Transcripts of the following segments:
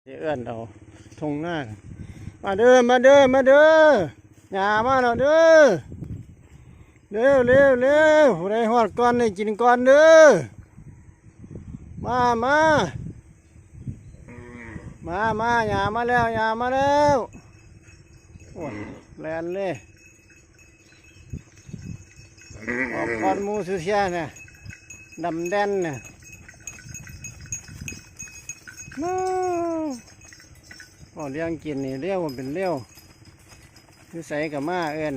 ຊິເອີ້ນເອົາທົ່ງນາ. ມາເດີ ມາເດີ ມາເດີ ຫຍ້າມາແລ້ວເດີ. ເລັວ ເລັວ ເລັວ ຜູ້ໃດຮອດກ່ອນໄດ້ກິນກ່ອນເດີ. ມາ ມາ ມາ ມາ ຫຍ້າມາແລ້ວ ຫຍ້າມາແລ້ວ. ໂອ້ຍ ແລ່ນເລີຍ. ອອກກ່ອນໝູ່ຊູເຊຍນະ ດຳແດນນະ. ເວົ້າເລື່ອງກິນນີ້ເລວເປັນເລວ ຢູ່ໃສກໍມາເອີ້ນ.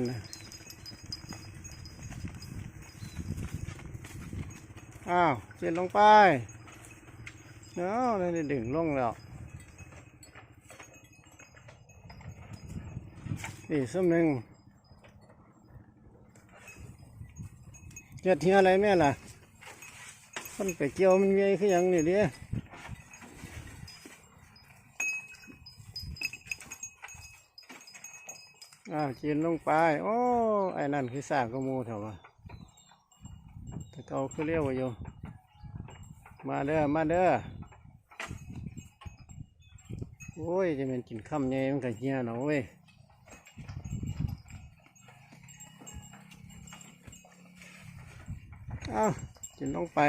ອ້າວ ກິນລົງໄປ. ເອົາ ໄດ້ດຶງລົງແລ້ວ. ນີ້ຊຸມໜຶ່ງ. ເຮັດເຫື່ອໄດ້ແມ່ນລະ? ມັນໄປກ່ຽວມັນເມື່ອຍຄືຫຍັງນີ້ເດ້. ອ້າວ ກິນລົງໄປ. ໂອ້ ໄອ້ນັ້ນຄືຊ້າກວ່າໝູ່ແທ້ວະ. ແຕ່ເກົ່າຄືເລວຢູ່. ມາເດີ ມາເດີ. ໂອ້ຍ ຈະແມ່ນກິນຄຳໃຫຍ່ມັນກະເຫ່ຍເນາະເວີຍ. ເອົາ ກິນລົງໄປ.